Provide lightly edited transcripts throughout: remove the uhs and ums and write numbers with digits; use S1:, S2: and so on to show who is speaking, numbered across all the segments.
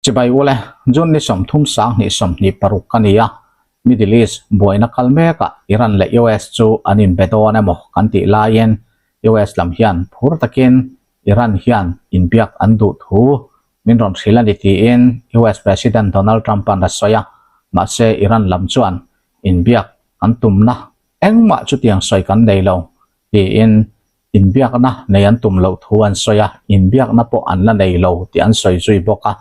S1: Chibai ule, June ni 30 sang 26 a ni a, Middle East buaina kal mekah Iran leh US chu an inbe dawn emaw kan tih laiin US lam hian phur takin Iran hian inbiak an duh thu min rawn hrilh a ni tiin US President Donald Trump-a'n a sawi a, mahse Iran lam chuan inbiak an tumna engmah chutiang sawi kan nei lo tiin Inbiakna nei an tum loh thu an sawi a, inbiakna pawh an la nei lo tih an sawi zui bawk a.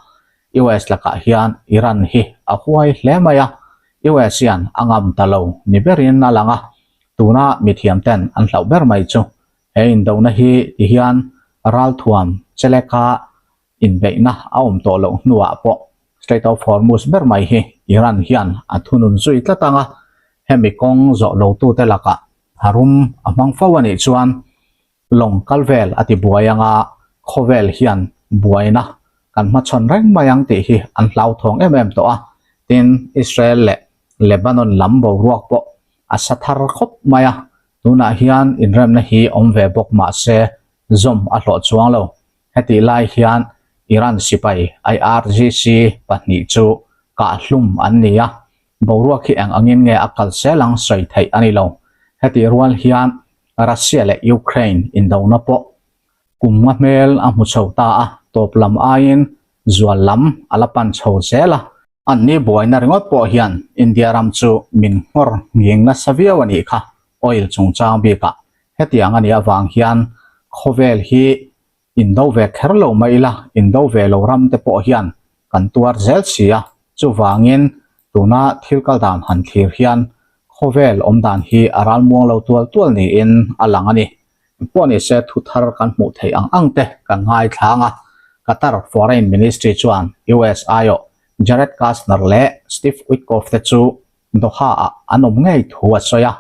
S1: US lakah hian Iran hi a huai hle mai a, US hian a ngam ta lo ni berin a lang a. Tuna mithiam ten an hlauh ber mai chu he indona hi ti hian ralthuam cheleka inbeihna a awm tawh loh hnuah pawh Strait of Hormuz ber mai hi Iran hian a thunun zui tlat ang a, hemi kawng zawh lotute lakah Harum a hmang fo a nih chuan lawng kal vel a ti buai ang a, khawvel hian buaina kan hmachhawn reng mai ang tih hi an hlauthawng em em tawh a, tin Israel leh Lebanon lam boruak pawh a sa thar khawp mai a, tunah hian inremna hi awm ve bawk mah se zawm a hlawh chuang lo. Hetih lai hian Iran sipai IRGC pahnih chu kahhlum an ni a, Boruak hi eng angin nge a kal sel ang sawi theih a ni lo. Hetih rual hian Russia leh Ukraine indona pawh kum nga hmel a hmu chho ta a, tawp lam aiin zual lam a la pan chho zel a. Anni buaina ringawt pawh hian India ram chu min nghawr nghing nasa viau a nih kha, oil chungchang bikah. Hetiang a nih avang hian khawvel hi Indo ve kher lo mai ila, indo ve lo ram te pawh hian kan tuar zel si a, chuvangin tuna thil kal dan han thlir hian khawvel awm dan hi a ral muang lo tual tual niin a lang a ni. Pawh ni se thu thar kan hmuh theih ang ang te kan ngaithlang a, Qatar Foreign Ministry chuan US aiawh Jared Kushner leh Steve Witkoff te chu Doha-ah an awm ngei thu a sawi a.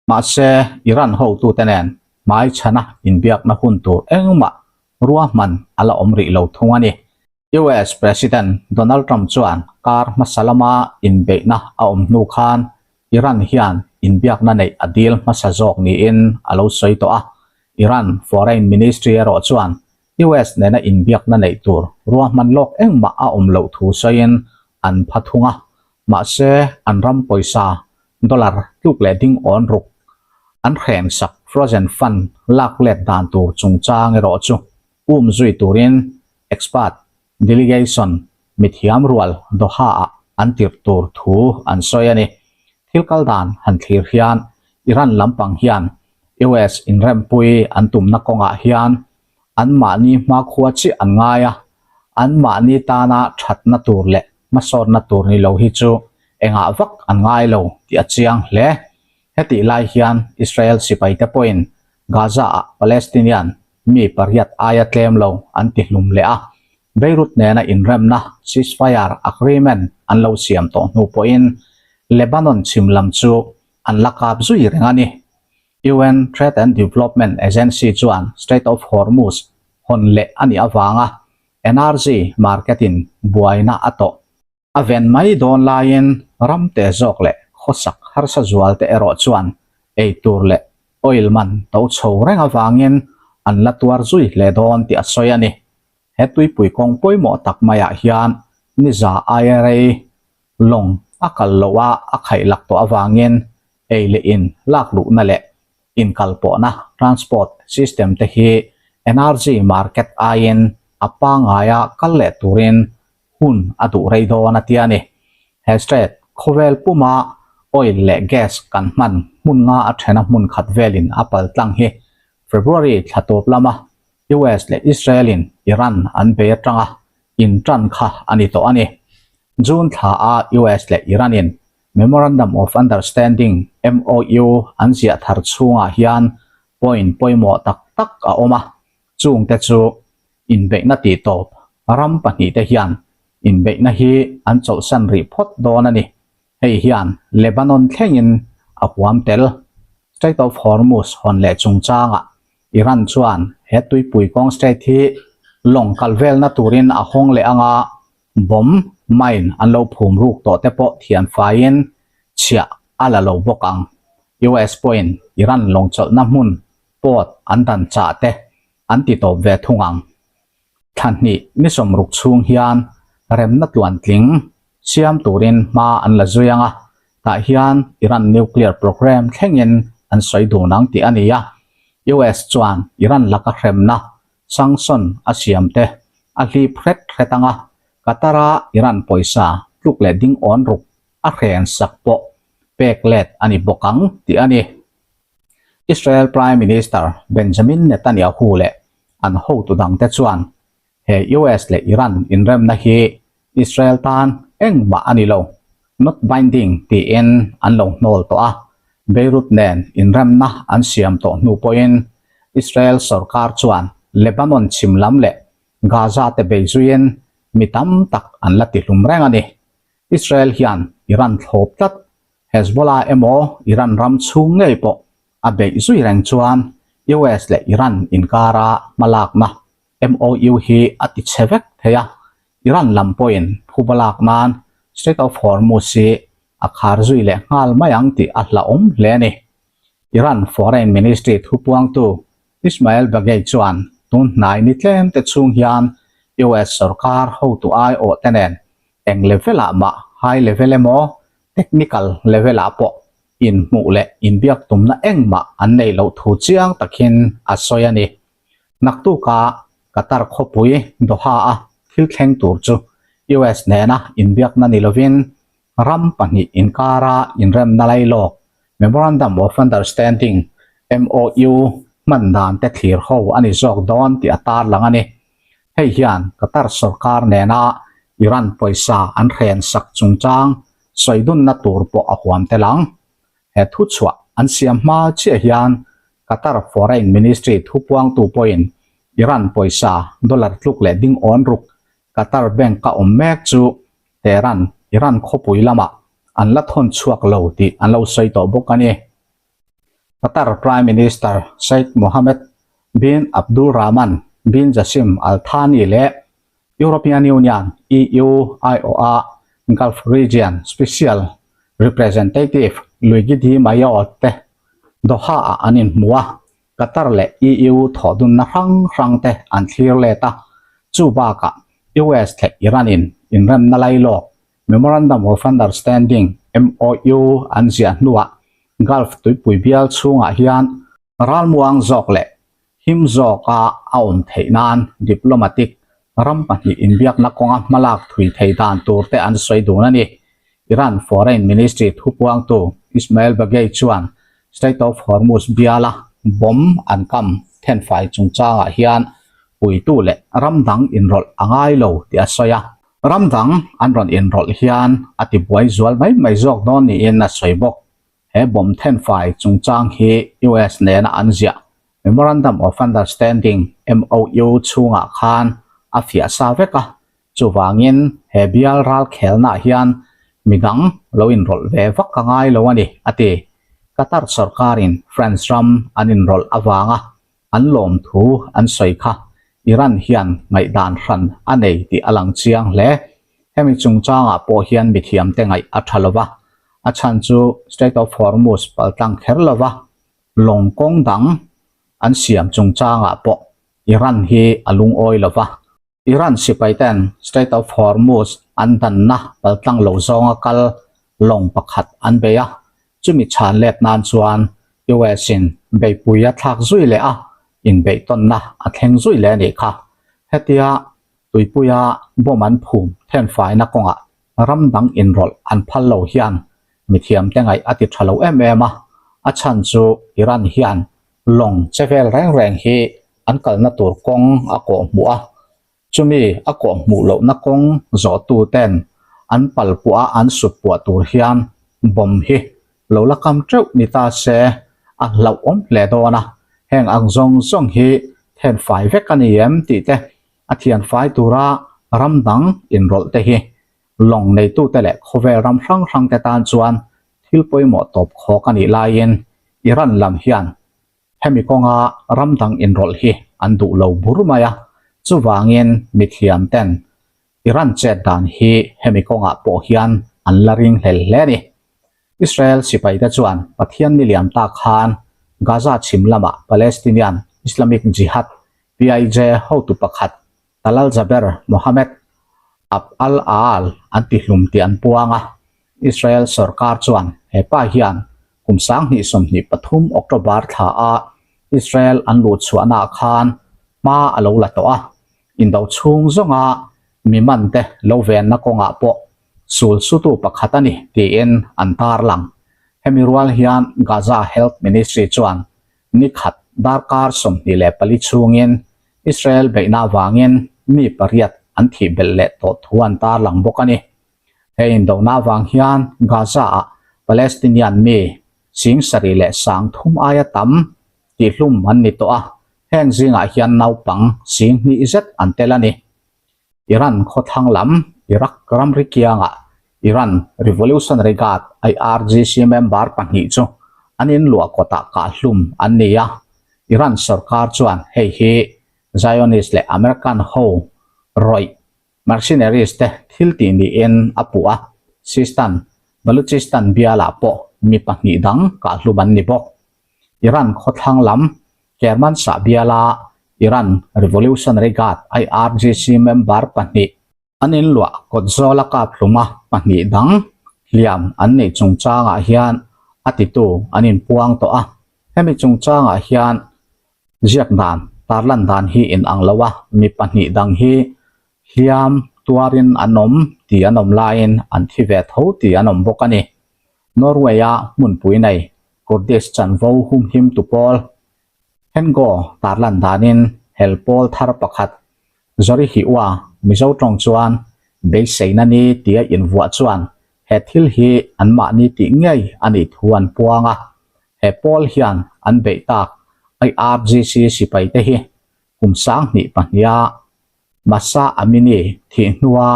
S1: Mahse, Iran hotute nen hmaichhana inbiakna hun tur engmah ruahman a la awm rih lo thung a ni. US President Donald Trump chuan kar hmasa lama inbeihna a awm hnu khan Iran hian inbiakna neih a dil hmasa zawk niin a lo sawi tawh a. Iran Foreign Ministry erawh chuan US nena inbiakna neih tur ruahman lawk engmah a awm loh thu sawiin an pha thung a. Mahse, an ram pawisa Dollar tluk leh ding awn ruk an hren sak frozen fund lak let dan tur chungchang erawh chu um zui turin expert delegation mithiam rual Doha-ah an tirh tur thu an sawi a ni. Thil kal dan han thlir hian Iran lampang hian US inrempui an tumna kawngah hian anmahni hmakhua chiah an ngai a, anmahni tana thatna tur leh hmasawnna tur ni lo hi chu engah vak an ngai lo tih a chiang hle. Hetih lai hian Israel sipaite pawhin Gaza-ah Palestinian mi pariat aia tlem lo an ti hlum leh a, Beirut nena inremna ceasefire agreement an lo siam tawh hnu pawhin Lebanon chhim lam chu an la kap zui reng a ni. UN Trade and Development Agency chuan Strait of Hormuz hawn leh a nih avanga Energy market in buaina a tawh. A ven mai dawn laiin ram te zawk leh khawsak harsa zual te erawh chuan ei tur leh oil man to chho reng avangin an la tuar zui hle dawn tih a sawi a ni. He tuipui kawng pawimawh tak maiah hian niza aia rei lawng a kal loh a a khaih lak tawh avangin ei leh in lak luhna leh Inkalpawhna, transport, system te hi energy market aiin a pangaia kal leh turin hun a duh rei dawn a ti a ni. He state khawvel puma oil leh gas kan hman hmun nga a thena hmun khat velin a pal tlang hi February thla tawp lama US leh Israel in Iran an bei atanga intan kha a ni tawh a ni. June thla a US leh Iran in Memorandum of Understanding, MOU, an ziah thar chhungah hian point pawimawh tak tak a awm a, chungte chu inbeihna tih tawp ram pahnihte hian inbeihna hi an chawlhsan rih phawt dawn a ni. Hei hian Lebanon thlengin a huam tel. Strait of Hormuz hawn leh chungchangah Iran chuan he tuipui kawng strait hi lawng kal velna turin a hawng leh anga Bomb, mine, an lo phum ruk tawh te pawh thian faiin chhiah a la lo bawk ang. US pawhin Iran lawngchawlhna hmun, port, an dan chah te an ti tawp ve thung ang. Thla hnih ni sawmruk chhung hian remna tluantling siam turin hma an la zui ang a, tah hian Iran nuclear program thlengin an sawi dun ang tih a ni a. US chuan Iran laka hremna sanction a siam te a hlip hret hret ang a, Qatar-a Iran pawisa tluk leh ding awn ruk a hren sak pawh pek let a ni bawk ang tih a ni. Israel Prime Minister Benjamin Netanyahu leh an hotu dangte chuan he US leh Iran inremna hi Israel tan engmah a ni lo, not binding tiin an lo hnawl tawh a, Beirut nen inremna an siam tawh hnu pawhin Israel sorkar chuan Lebanon chhim lam leh Gaza te bei zuiin mi tam tak an la tihlum reng a ni. Israel hian Iran thlawp tlat Hezbollah emaw Iran ram chhung ngei pawh a beih zui reng chuan US leh Iran inkara hmalakna MOU hi a ti chhe vek thei a, Iran lam pawhin phuba lak nan Strait of Hormuz hi a khar zui leh nghal mai ang tih a hlauhawm hle a ni. Iran Foreign Ministry thupuangtu Ismail Baghaei chuan tun hnai ni tlem te chhung hian US sorkar hotu aiawh te nen eng level ah mah high level emaw technical level ah pawh inhmuh leh inbiak tumna engmah an neih loh thu chiang takin a sawi a ni. Naktuka Qatar khawpui Doha-a thil thleng tur chu US nena inbiakna ni lovin ram pahnih inkara inremna lailawk, Memorandum of Understanding, MOU, hman dan te thlir ho a ni zawk dawn tih a tarlang a ni. Hei hian Qatar sorkar nena Iran pawisa an hren sak chungchang sawidunna tur pawh a huam tel ang. He thuchhuah an siam hma chiah hian Qatar Foreign Ministry thupuangtu pawhin Iran pawisa dollar tluk leh ding awn ruk Qatar Bank-a awm mek chu Tehran, Iran khawpui lamah an la thawn chhuak lo tih an lo sawi tawh bawk a ni. Qatar Prime Minister Sheikh Mohammed bin Abdulrahman bin Jassim Al Thani leh European Union, EU, aiawha Gulf Region Special Representative Luigi Di Maio te Doha-ah an inhmu a, Qatar leh EU thawhdunna hrang hrang te an thlir let a, chu bakah US leh Iran-in inremna lailawk Memorandum of Understanding, MOU, an ziah hnuah Gulf tuipui bial chhungah hian ralmuang zawk leh him zawka a awm theih nan diplomatic ram pahnih inbiakna kawnga hmalak thui thei dan tur te an sawi dun a ni. Iran Foreign Ministry thupuangtu Ismail Baghaei chuan Strait of Hormuz biala bomb an kam thenfai chungchangah hian puitu leh ram dang inrawlh a ngai lo tih a sawi a. Ram dang an rawn inrawlh hian a tibuai zual mai mai zawk dawn niin a sawi bawk. He bomb thenfai chungchang hi US nena an ziah Memorandum of Understanding, MOU, chhungah khan a fiah sa vek a, chuvangin he bial ral khelnaah hian midang lo inrawlh ve vak a ngai lo a ni, a ti. Qatar sorkarin France ram an inrawlh avanga an lawm thu an sawi kha Iran hian ngaihdan hran a nei tih a lang chiang hle. Hemi chungchangah pawh hian mithiamte ngaih a tha lo va, a chhan chu Strait of Hormuz paltlang kher lo va, lawng kawng dang an siam chungchangah pawh Iran hi a lungawi lo va. Iran sipai ten Strait of Hormuz an danna paltlang lo zawnga kal lawng pakhat an bei a, chumi chhan let nan chuan US in beihpui a thlak zui leh a, inbeihtawnna a thleng zui leh a nih kha. Hetia tuipuia bomb an phum thenfaina kawngah ram dang inrawlh an phal lo hian mithiamte ngaih a ti tha lo em em a, a chhan chu Iran hian lawng che vel reng reng hi an kalna tur kawng a kawh hmuh a, chumi a kawh hmuh lohna kawng zawhtu ten an pal puah a an sut puah tur hian bomb hi lo la kam teuh ni ta se a hlauhawm hle dawn a, heng ang zawng zawng hi thenfai vek a ni em tih te a thianfai tura ram dang inrawlh te hi lawng neitute leh khawvel ram hrang hrang te tan chuan thil pawimawh tawp khawk a nih laiin Iran lam hian hemi kawnga ram dang inrawlh hi an duh lo bur mai a, chuvangin mithiam ten Iran chet dan hi hemi kawngah pawh hian an la ring hlel hle a ni. Israel sipaite chuan Pathian ni liam tak khan Gaza chhim lamah Palestinian Islamic Jihad, PIJ, hotu pakhat Talal Jaber Mohammed. Ab al-Aal an tihlum tih an puang a. Israel sorkar chuan he pa hian kum 2023 October thla a Israel an luh chhuahnaah khan hma a lo la tawh a, indo chhung zawnga mi man te lo venna kawngah pawh sul sutu pakhat a ni tiin an tarlang. Hemi rual hian Gaza Health Ministry chuan Ni khat darkar 24 chhungin Israel beihna avangin mi pariat an thih belh leh tawh thu an tarlang bawk a ni. He indona avang hian Gaza-ah Palestinian mi 73,000 aia tam tihhlum an ni tawh a, heng zingah hian naupang 20,000 zet an tel a ni. Iran khawthlang lam Iraq ramri kiangah Iran Revolutionary Guard, IRGC, member pahnih chu an inluah kawtah kahhlum an ni a. Iran sorkar chuan hei hi Zionist leh American ho rawih mercenaries te thil tih niin a puh a. Sistan, Baluchistan bialah pawh mi pahnih dang kahhlum an ni bawk. Iran khawthlang lam Kermanshah biala Iran Revolutionary Guard, IRGC, member pahnih an inluah kawt zawla kap hluma pahnih dang hliam an neih chungchangah hian a titu an inpuang tawh a. Hemi chungchangah hian ziak dan, tarlan dan hi inang lo a, mi pahnih dang hi hliam tuarin an awm tih an awm laiin an thi ve tho tih an awm bawk a ni. Norway-a hmunpui nei Kurdish chanvo humhimtu pawl Hengo tarlan danin hel pawl thar pakhat Zorihiua Mizo tawng chuan beiseina ni tia invuah chuan he thil hi anmahni tih ngei a nih thu an puang a. He pawl hian an beih tak IRGC sipaite hi kum 2002 a Mahsa Amini thih hnua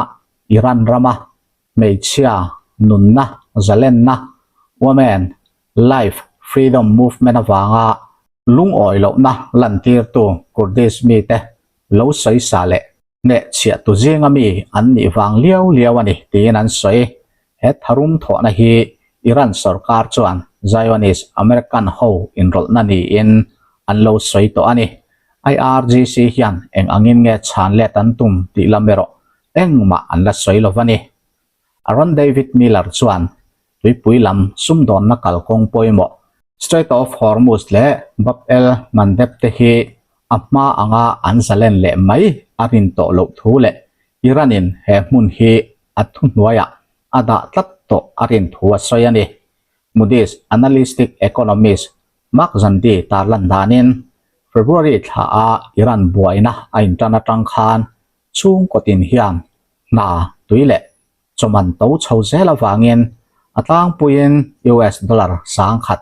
S1: Iran rama hmeichhia nunna zalenna Women Life Freedom Movement avanga lungawi lohna lantirtu Kurdish mite lo sawisa leh hnehchhiahtu zinga mi an nih vang liau liau a ni tiin an sawi. He tharum thawhna hi Iran sorkar chuan Zionist American ho inrawlhna niin an lo sawi tawh a ni. IRGC hian eng angin nge chhan let an tum tih lam erawh engmah an la sawi lo va ni. Aaron David Miller chuan tuipui lam sumdawnna kalkawng pawimawh Strait of Hormuz leh Bab el Mandeb te hi a hma anga an zalen leh mai a rin tawh loh thu leh Iran-in he hmun hi a thuhnuaiah a dah tlat tawh a rin thu a sawi a ni. Moody's analyst economist Mark Zandi tarlan danin February thla a Iran buaina a intan atang khan Chhungkaw tin hian hna tui leh chawman to chho zel avangin a tlangpuiin US dollar 10,000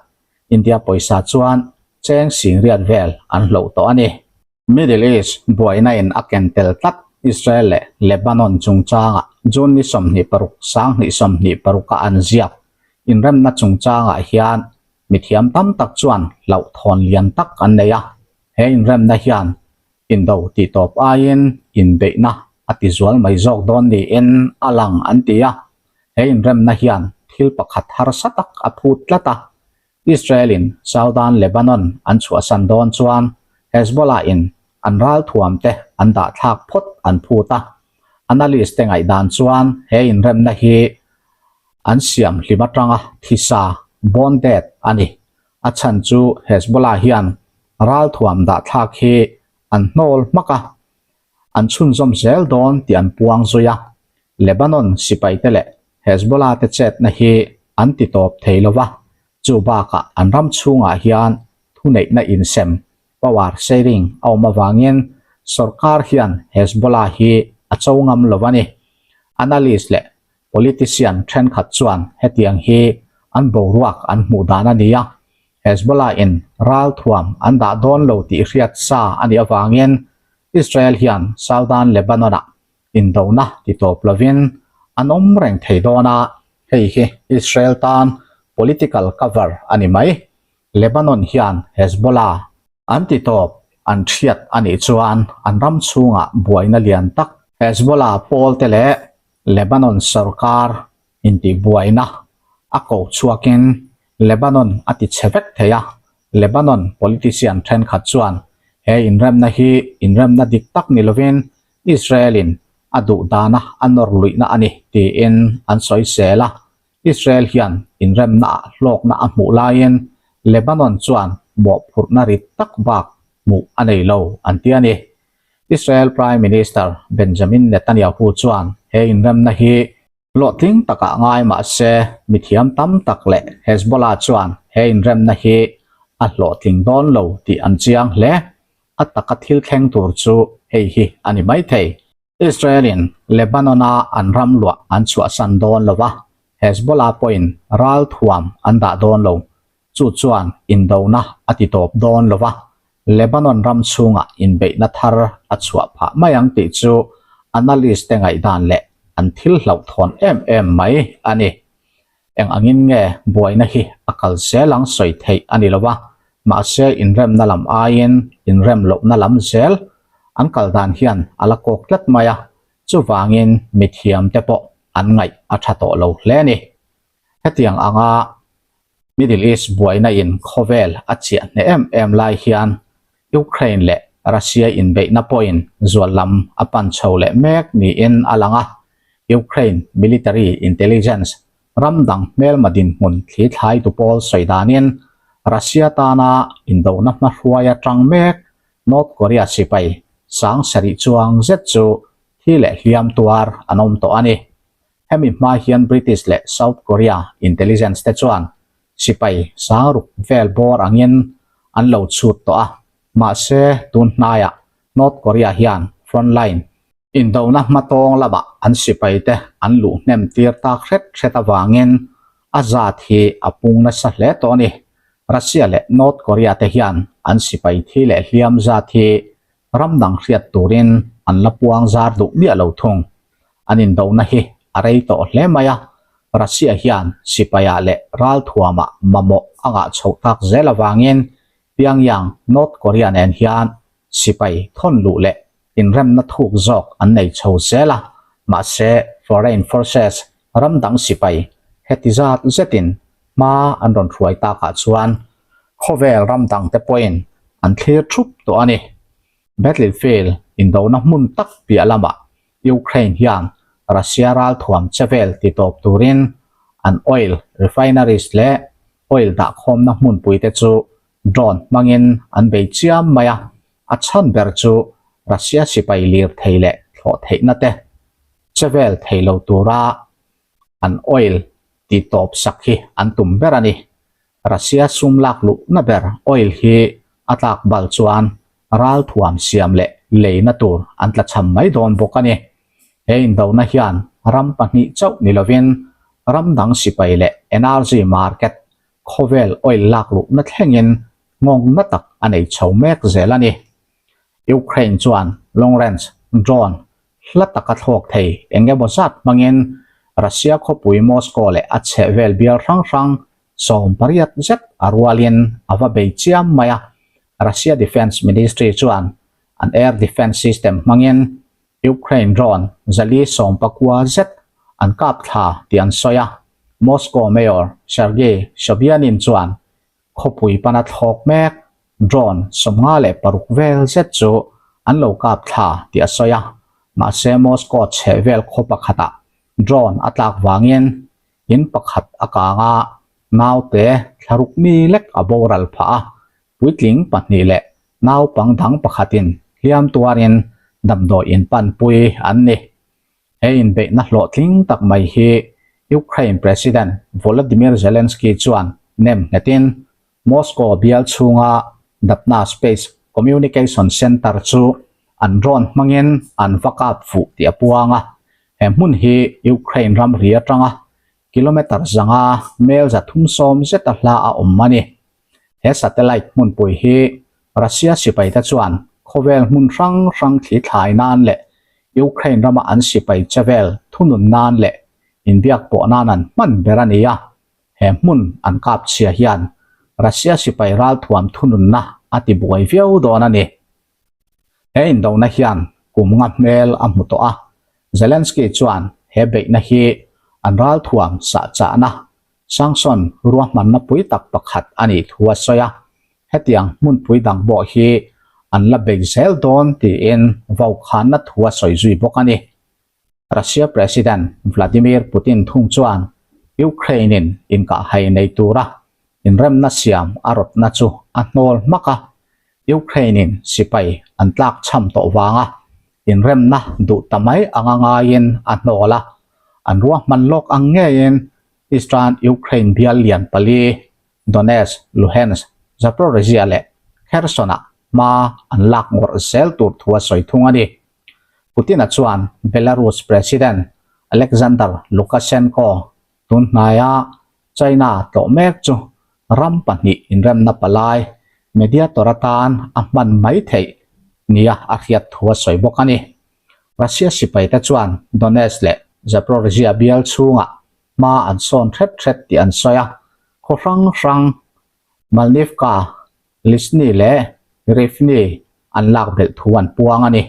S1: India pawisa chuan cheng singriat vel an hloh tawh a ni. Middle East buaina in a ken tel tlat Israel leh Lebanon chungchangah June ni 26 2026 a an ziak inremna chungchangah hian mithiam tam tak chuan hlauhthawn lian tak an nei a, he inremna hian Indo tih tawp aiin inbeihna a ti zual mai zawk dawn niin a lang an ti a, he inremna hian thil pakhat harsa tak a phut tlat a, Israel-in Southern Lebanon an chhuahsan dawn chuan Hezbollah-in an ralthuamte an dahthlak phawt an phut a, analyst-te ngaihdan chuan he inremna hi an siam hlim atanga thisa, bonded, a ni. A chhan chu Hezbollah hian ralthuam dahthlak hi an hnawl hmak a, an chhunzawm zel dawn tih an puang zui a. Lebanon sipaite leh Hezbollah te chetna hi an ti tawp thei lo va, chu bakah an ram chhungah hian thuneihna insem, power sharing, a awm avangin sorkar hian Hezbollah hi a cho ngam lo a ni. Analyst leh Politician thenkhat chuan hetiang hi an boruak an hmuh dan a ni a, Hezbollah in ralthuam an dah dawn lo tih hriat sa a nih avangin Israel hian Southern Lebanon ah indona ti tawp lovin an awm reng thei dawn a, hei hi Israel tan political cover a ni mai. Lebanon hian Hezbollah an ti tawp an hriat a nih chuan an ram chhungah buaina lian tak Hezbollah pawlte leh Lebanon sorkar intihbuaina a ko chhuakin Lebanon a ti chhe vek thei a, Lebanon politician thenkhat chuan he inremna hi inremna dik tak ni lovin Israel-in a duh dana a nawr luihna a ni tiin an sawisel a. Israel hian inremnaah hlawkna a hmuh laiin Lebanon chuan mawhphurhna rit tak bak hmuh a nei lo an ti a ni. Israel Prime Minister Benjamin Netanyahu chuan he inremna hi hlawhtling takah ngai mah se mithiam tam tak leh Hezbollah chuan he inremna hi a hlawhtling dawn lo tih an chiang hle. A taka thil thleng tur chu hei hi a ni maithei. Israel-in Lebanon-a an ram luah an chhuahsan dawn lo va, Hezbollah pawhin ralthuam an dah dawn lo. Chu chuan indona a ti tawp dawn lo va, Lebanon ram chhungah inbeihna thar a chhuah phah mai ang tih chu analyst-te ngaihdan leh an thil hlauhthawn em em mai a ni. Eng angin nge buaina hi a kal zel ang sawi theih a ni lo va, mahse inremna lam aiin inrem lohna lam zel an kal dan hian a la kawk tlat mai a, chuvangin mithiamte pawh an ngaih a tha tawh lo hle a ni. Hetiang anga Middle East buaina in khawvel a chiah hneh em em lai hian Ukraine leh Russia inbeihna pawhin zual lam a pan chho leh mek niin a lang a, Ukraine military intelligence ram dang hmelma dinhmun thli thlaitu pawl sawi danin Russia tana indona hmahruai atang mek North Korea sipai sang sarih chuang zet chu thi leh hliam tuar an awm tawh a ni. Hemi hma hian British leh South Korea intelligence te chuan sipai sangruk vel bawr angin an lo chhut tawh a, mahse tun hnaiah North Korea hian front line indona hmatawng lamah an sipai te an luh hnem tir tak hret hret avangin a zat hi a pung nasa hle tawh a ni. Russia leh North Korea te hian an sipai thi leh hliam zat hi Ram dang hriat turin an la puang zar duh miah lo thung. An indona hi a rei tawh hle mai a, Russia hian sipaiah leh ralthuamah mamawh a ngah chhoh tak zel avangin Pyongyang, North Korea nen hian sipai thawn luh leh inremna thuk zawk an nei chho zel a, mahse foreign forces ram dang sipai heti zat zetin hma an rawn hruai takah chuan khawvel ram dangte pawhin an thlir thup tawh a ni. Battlefield indona hmun tak piah lamah Ukraine hian Russia ralthuam che vel ti tawp turin an oil refineries leh oil dahkhawmna hmunpuite chu drone hmangin an bei chiam mai a, a chhan ber chu Russia sipai lirthei leh thlawh theihna te che vel thei lo tura an oil ti tawp sak hi an tum ber a ni. Russia sum lak luhna ber oil hi a tlak bal chuan ralthuam siam leh leina tur an tlachham mai dawn bawk a ni. He indona hian ram pahnih chauh ni lovin ram dang sipai leh energy market khawvel oil lak luhna thlengin nghawngna tak a nei chho mek zel a ni. Ukraine chuan long range drone hla taka thlawk thei eng emaw zat hmangin Russia khawpui Moscow leh a chhehvel bial hrang hrang 80 zet a rualin a va bei chiam mai a. Russia Defence Ministry chuan an air defence system hmangin Ukraine drone 419 zet an kap thla tih an sawi a. Moscow Mayor Sergei Sobyanin chuan Khawpui pana thlawk mek drone 56 vel zet chu an lo kap thla tih a sawi a, mahse Moscow chhehvel khaw pakhatah drone a tlak vangin in pakhat a kang a, naute thlaruk mi lek a boral phah a, puitling pahnih leh naupang dang pakhatin hliam tuarin damdawi in panpui an ni. He inbeihna hlawhtling tak mai hi Ukraine President Volodymyr Zelensky chuan nem nghetin Moscow bial chhunga Dubna Space Communication Center chu an drone hmangin an va kap fuh tih a puang a. He hmun hi Ukraine ramri atanga kilometre 500 mel 370 zeta hla a awm a ni. He satellite hmunpui hi Russia sipaite chuan khawvel hmun hrang hrang thli thlai nan leh Ukraine rama an sipai che vel thunun nan leh inbiak pawh nan an hman ber a ni a. He hmun an kap chhia hian Russia sipai ralthuam thununna a ti buai viau dawn a ni. He indona hian kum nga hmel a hmu tawh a, Zelensky chuan he beihna hi an ralthuam sahchahna Sanction ruahmanna pui tak pakhat a nih thu a sawi a, hetiang hmunpui dang pawh hi an la bei zel dawn tiin vaukhanna thu a sawi zui bawk a ni. Russia President Vladimir Putin thung chuan Ukraine-in inkahhai nei tura inremna siam a rawtna chu a hnawl hmak a, Ukraine-in sipai an tlakchham tawh vanga inremna duh ta mai anga ngaiin a hnawl a, an ruahman lawk ang ngeiin Eastern Ukraine bial lian pali Donetsk, Luhansk, Zaporizhzhia leh Kherson-ah hma an lak ngawrh zel tur thu a sawi thung a ni. Putin-a chuan Belarus President Alexander Lukashenko tun hnaia China tlawh mek chu ram pahnih inremna palai mediator atan a hman mai theih nia a hriat thu a sawi bawk a ni. Russia sipaite chuan Donetsk leh Zaporizhzhia bial chhungah hma an sawn hret hret tih an sawi a, khaw hrang hrang Malnivka, Lisny leh Rivne an lak belh thu an puang a ni.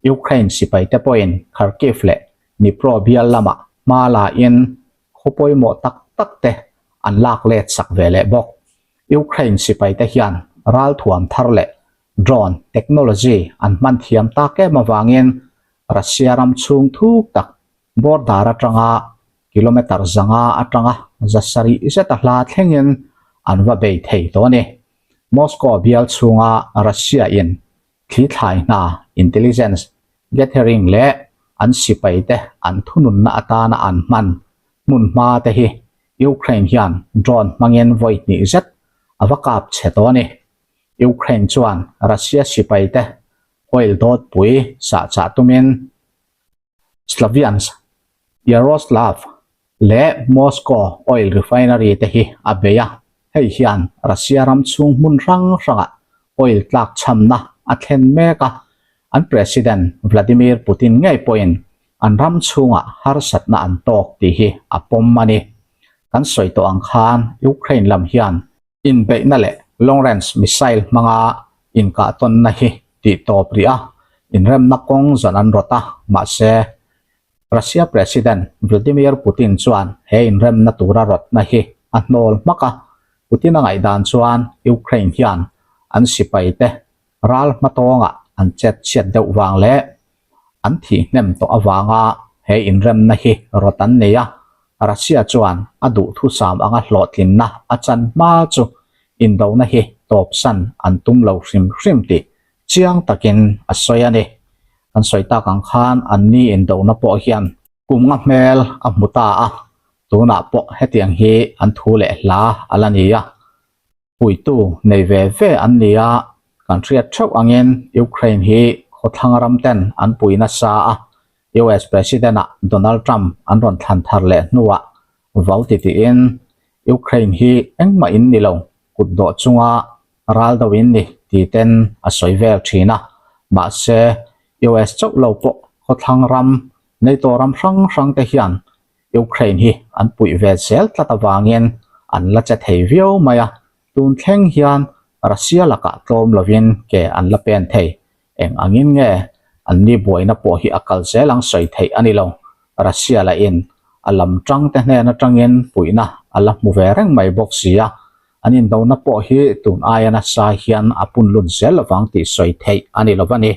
S1: Ukraine sipaite pawhin Kharkiv leh Dnipro bial lamah hma la in khaw pawimawh tak tak te an lak let sak ve leh bawk. Ukraine sipaite hian ralthuam thar leh drone technology an hman thiam tak em avangin Russia ram chhung thuk tak Border atanga kilometre 500 atanga 700 zeta hla thlengin an va bei thei tawh a ni. Moscow bial chhunga Russia in thli thlai hna, intelligence gathering leh an sipai te an thununna atana an hman hmun hma te hi Ukraine hian drone hmangin vawi hnih zet a va kap chhe tawh a ni. Ukraine chuan Russia sipai te oil dawtpui sahchah tumin Slaviansk, Yaroslavl leh Moscow oil refinery te hi a bei a, hei hian Russia ram chhung hmun hrang hrangah oil tlak chhamna a thlen mek a, an President Vladimir Putin ngei pawhin an ram chhungah harsatna an tawk tih hi a pawm a ni. Kan sawi tawh ang khan Ukraine lam hian Inbeihna leh long range missile hmanga inkahtawnna hi tih tawp rih a, inremna kawng zan an rawt a, mahse, Russia President Vladimir Putin chuan he inremna tura rawtna hi a hnawl hmak a, Putin-a ngaihdan chuan Ukraine hian an sipaite Ral hmatawngah an chet chhiat deuh vang leh an thih hnem tawh avanga he inremna hi rawt an nei a, Russia chuan a duhthusam anga hlawhtlinna a chan hma chu indona hi tawpsan an tum lo hrim hrim tih chiang takin a sawi a ni. Kan sawi tak ang khan anni indona pawh hian kum nga hmel a hmu ta a, tunah pawh hetiang hi an thu leh hla a la ni a. Puitu nei ve ve an ni a, kan hriat theuh angin Ukraine hi khawthlang ram ten an pui nasa a, US President ah Donald Trump an rawn thlan thar leh hnuah vau ti tiin Ukraine hi engmah in ni lo, kut dawh chunga ral do in ni ti ten a sawi vel thin a, mahse US chauh lo pawh khawthlang ram NATO ram hrang hrang te hian Ukraine hi an puih ve zel tlat avangin an la che thei viau mai a, tun thleng hian Russia lakah tlawm lovin ke an la pen thei. Eng angin nge an ni buaina pawh hi a kal zel ang sawi theih a ni lo. Russia lahin a lam tang te hnen atangin puihna a la hmu ve reng mai bawk si a, an indona pawh hi tun aia nasa hian a punlun zel lovang tih sawi theih a ni lo a ni.